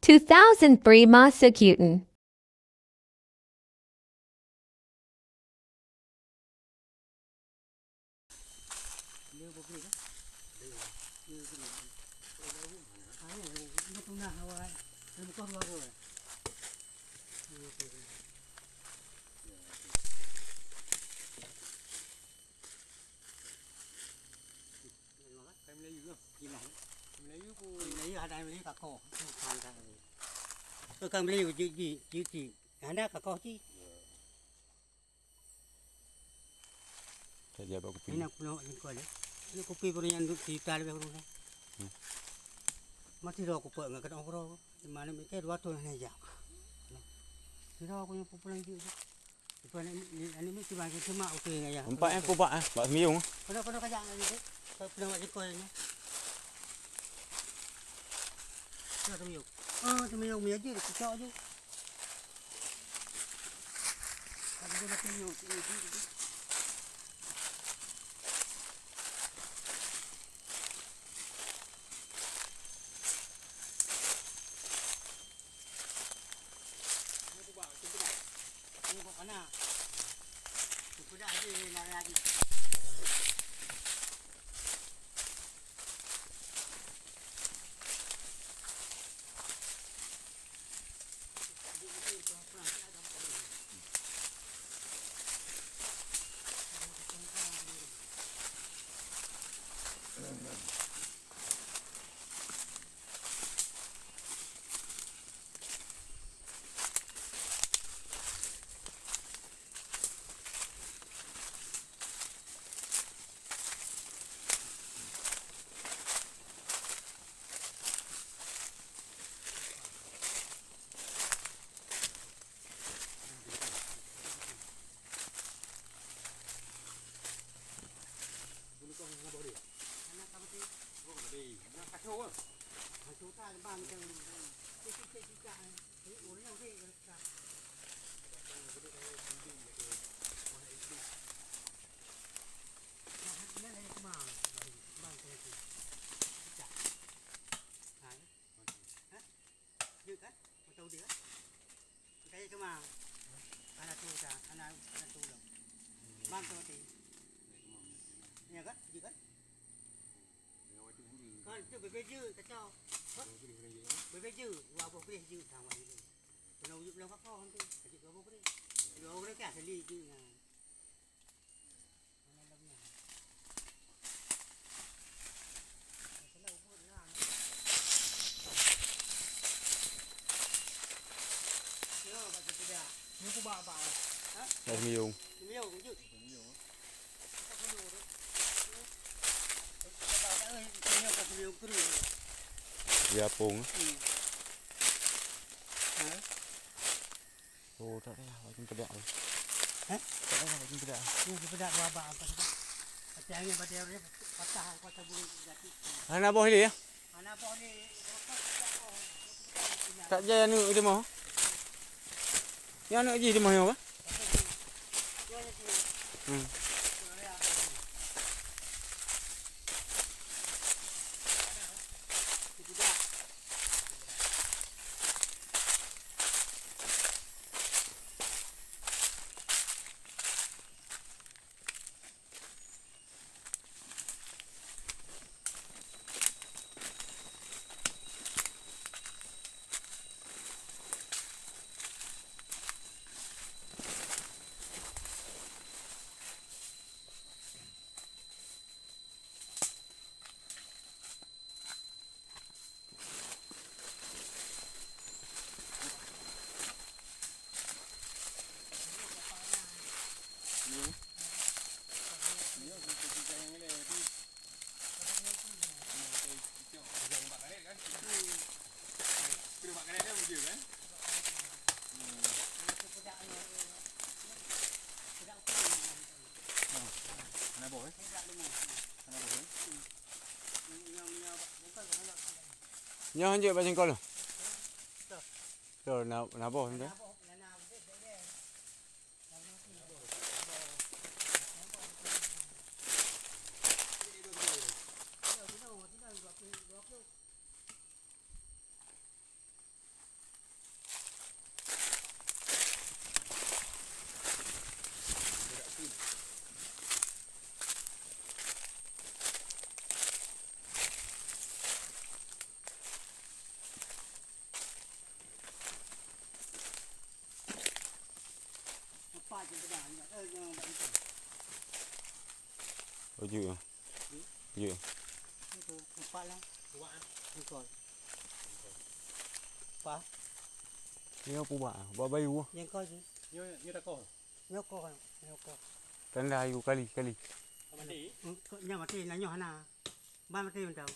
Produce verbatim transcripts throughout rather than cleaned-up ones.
two thousand three Masakitan. Hai Melayu lah. Gimana? Hai Melayu pun. Hai Melayu, ada Melayu kako. Tukang Melayu, jeuet ji, jeuet ji. Hana kako ji. Saja bak kupi. Ini aku nak jengkol ya. Ini kupi baru yang duduk cerita lebih kurang. Hmm. Masih dah aku buat dengan kena obrol. Mana mikir dua tahun hanya jak. Sudah aku yang pulang jeuet ji. Empat eh, kubak eh, bak semiyong. Kena, kena kajak ni tu. Kena buat jengkol ni. Kena semiyong. Ah, semiyong mi aja, kucak aja. Ada semiyong. Jeuet kan? Mantong dia kan? Kaya kemang. Anak tu dah, anak, anak tu dah. Bang tu mati. Ya kan? Jeuet kan? Kan tu bebe jeuet kacau. Bebe jeuet, dua boh boleh jeuet sama dia. Kena ujuk bilang kakak tu. Kajut dua boh boleh. Dua boh boleh kan? Seli jeuet nah. Nyoe kubak-bak. Hah? Dah miyong. Miyong, jeuet. Miyong ka miyong kering. Dia pong. Hmm. Hah? Oh, tak payah, macam pedak tu. Hah? Tak payah, macam pedak. Ni dipedak dua abang apa tu? Tapi angin pada dia patah, patah bulu jatuh. Hana boh ni ya? Hana boh ni. Tak jai aneuk di rumah. Ni aneuk jih di rumah apa? Hmm. Nyoe hanjeuet bak singkong tu. Tu, na, na boh tu. Oh, jeuet. Jeuet. Itu, empat lah. Jengkol. Apa? Nyoe peubak, bak bayu. Jengkol tu. Nyoe, nyoe tako. Nyoe koh, nyoe koh. Tanda ayu kali, kali. Mati? Hmm, kok nyoe mati, na nyoe hana. Ban mati mantong.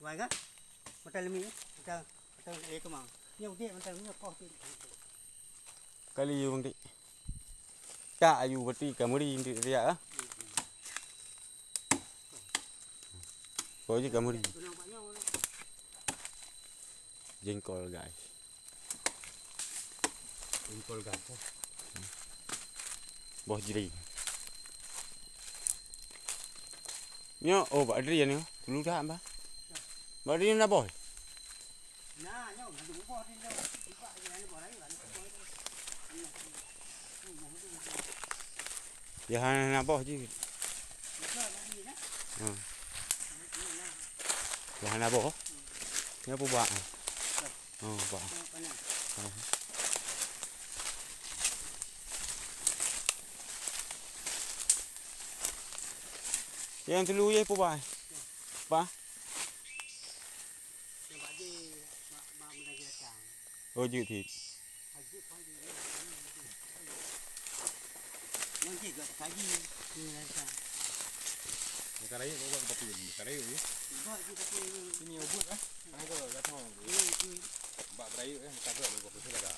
Wai kan? Mata lemi, mata, mata lemi kemang. Nyoe udek mata nyoe koh tu. Kali ayu, Bang Dik. Tak ayu berarti ka meuri, Bang Dik, riak ah. Kau je ka meuri. Jengkol, guys. Jengkol, guys. Boh jri. Nyoe, oh, bak dri nyoe. Tulu dah, bah. Bak dri na boh. Nah, nyoe, ada boh dri nyoe. Tiba je ada boh lain, ada boh itu. Ya, hana boh je. Tiga lagi, nah. Hmm. Ya, hana boh. Nyoe peubak. Oh, peubak. Oh, panas. Oh. Nyang telu je peubak. Apa? Oh, jeuet cit. Bukan rayeuk, bukan kepala. Bukan rayeuk je. Ini ubit ah. Ada jatuh. Bak rayeuk eh, tak ada, bukan kepala.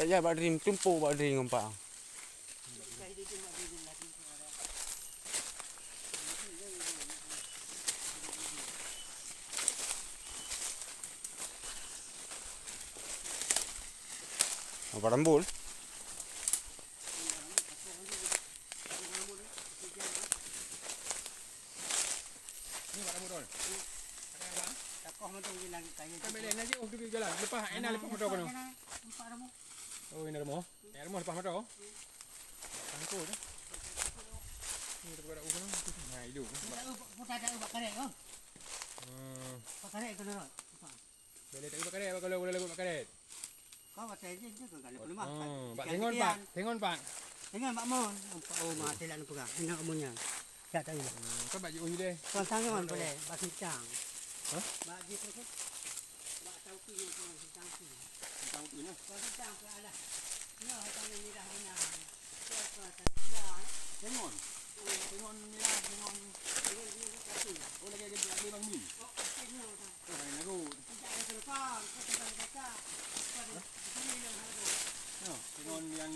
Tak payah bak dri, tumpôk bak dri ngon pak. Apa rambut? Ni mak rambut dah. Takoh macam ni lagi kaya. Kan boleh lagi, oh, duduk jalan. Lepas, enak lepas motor kau. Empat rambut. Oh, ini rumah. Yang rumah lepas motor. Tangkul dah. Ni tempat dah ukur. Nah, hidup. Putar, putar dah bak karet, oh. Hmm. Bak karet kena rot. Boleh tak bak karet, kalau boleh lagu bak karet. Kau bak karet je, je kan kalau pelemah. Oh, bak tengon, Pak. Tengon, Pak. Tengon, Pak Mon. Nampak, oh, mati lah nampak. Nak umurnya. Tak tahu. Hmm, kau bak jiuh deh. Kau tangan boleh, bak sintang. Hah? Bak jiuh tu. Bak tauki yang kau sintang tu. Tauki lah. Kau sintang ke alah. Ya, tangan mirah benar. Tengon. Tengon ni lah, tengon. Oh, lagi ada, ada Bang Min. Oh, lain lagu. Ya, tengon yang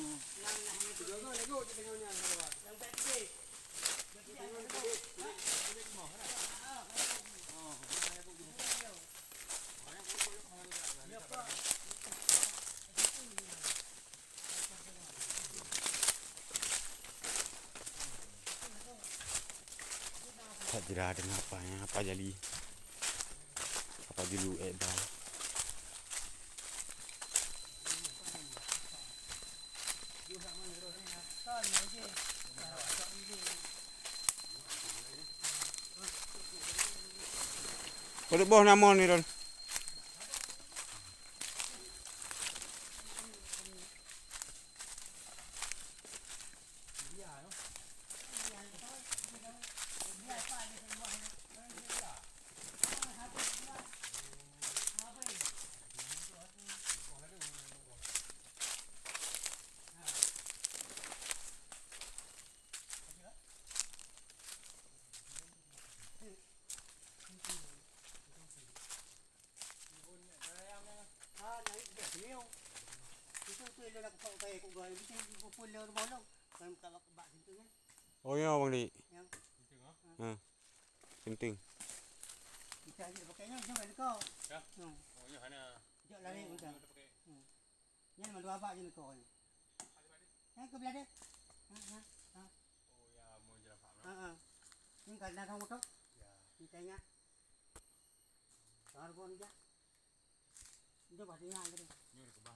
That jira dengan apa yang apa jali. Apa julu eh bang. Kau boh nama ni, Ron? Oh ya, Bang Dik. Ha. Penting. Kita aja pakai ni, jangan kau. Ya. Hmm. Oh, ni hana. Jok lari macam. Hmm. Nyan mandua bak je niko nyan. Nyan ke belah deh. Ha, ha, ha. Oh, ya, mau jalan faham. Ha, ha. Ni kan dah tahu tu. Ya. Ni tanya. Tahu pun dia. Dia pasti nyan tadi. Ni udah